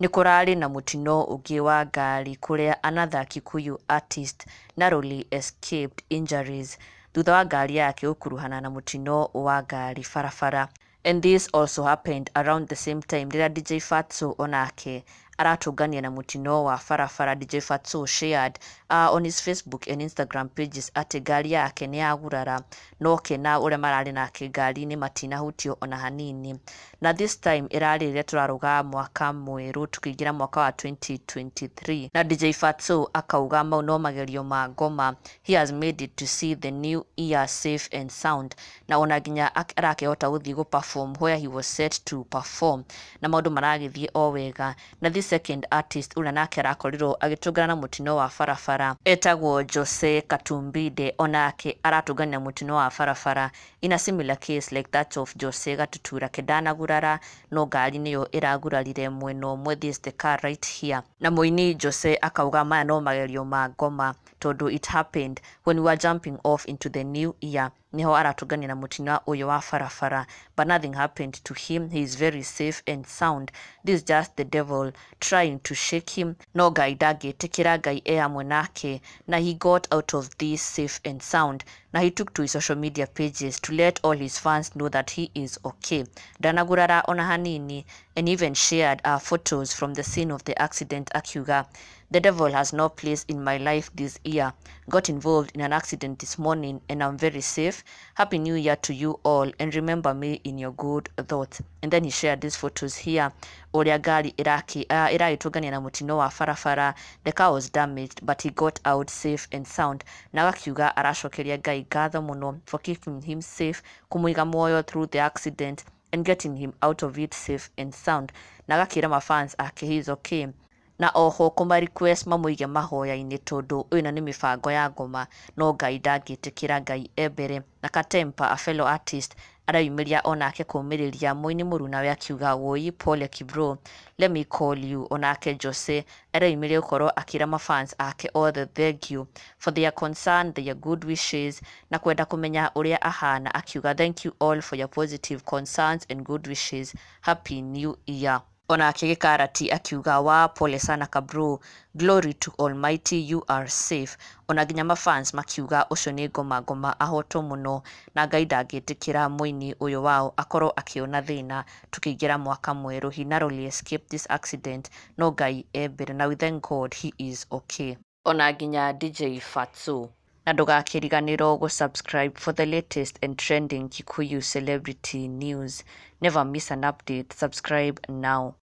Nĩ kũrarĩ na mũtino ũngĩ wa ngari kũrĩa another Kikuyu artist narrowly escaped injuries thutha wa ngari yake gũkuruhana na mũtino wa ngari barabara. And this also happened around the same time rĩrĩa DJ Fatso onake aratũngania na mũtino wa barabara. DJ Fatso shared on his Facebook and Instagram pages atĩ ngari yake nĩ yagurara, no Kena ũrĩa mararĩ nake ngari-inĩ matinahutio ona hanini. Na this time ĩrarĩ rĩrĩa tũrarũga mwaka mwerũ tukĩingĩra mwaka wa 2023, na DJ Fatso akauga mau no magerio ma ngoma. He has made it to see the new year safe and sound, na ona nginya arakĩhota gũthiĩ gũ perform where he was set to perform, na maũndũ maragĩthiĩ o wega. Na this second artist ũrĩa nake arakorirwo agĩtũngana na mũtino wa barabara etagwo Jose Katumbide, onake aratũngana na mũtino wa barabara in a similar case like that of Jose Gatutura. Ndanagurara, no ngari nĩyo ĩragurarire mwena ũmwe. This is the car right here. Na mũini Jose akauga maya no magerio ma ngoma, tondũ it happened when we were jumping off into the new year, niho aratũngania na mũtino ũyũ wa barabara, but nothing happened to him. He is very safe and sound. This is just the devil trying to shake him, no Ngai ndangĩtĩkĩra. Ngai e hamwe nake, na he got out of this safe and sound. Na he took to his social media pages to let all his fans know that he is okay, ndanagurara ona hanini, and even shared photos from the scene of the accident, akiuga, "The devil has no place in my life this year. Got involved in an accident this morning and I'm very safe. Happy New Year to you all and remember me in your good thoughts." And then he shared these photos here ũrĩa ngari ĩragĩtũngania na mũtino wa barabara. The car was damaged, but he got out safe and sound, na agakiuga aracokeria Ngai ngatho mũno for keeping him safe, kũmũiga muoyo through the accident and getting him out of it safe and sound, na agakĩra mafans ake he is okay, na oho kũma request mamũige mahoya-inĩ, tondũ ĩno nĩ mĩbango ya ngoma, no Ngai ndangĩtĩkĩra. Ngai e mbere. Na Katempa, a fellow artist, areyumĩria onake kũmĩrĩria mũini mũrunawe, akiuga, "Woi, pole kibro, let me call you." Onake Jose areyumĩria gũkorwo akĩra mafans ake othe thank you for their concern, their good wishes na kwenda kũmenya ũrĩa ahana, akiuga, "Thank you all for your positive concerns and good wishes. Happy New Year." Onake Gĩkarati akiuga, "Wa pole sana kabro, glory to Almighty, you are safe." Ona nginya mafans makiuga ũcio nĩ ngoma, ngoma ahotwo mũno, na Ngai ndangĩtĩkĩra mũini ũyũ wao akorwo akĩona thĩna tukĩingĩra mwaka mwerũ. He narrowly escaped this accident, no Ngai e mbere, na we thank God he is okay, ona nginya DJ Fatso. Na ndũgakĩriganĩrwo gũ-subscribe for the latest and trending Kikuyu celebrity news. Never miss an update. Subscribe now.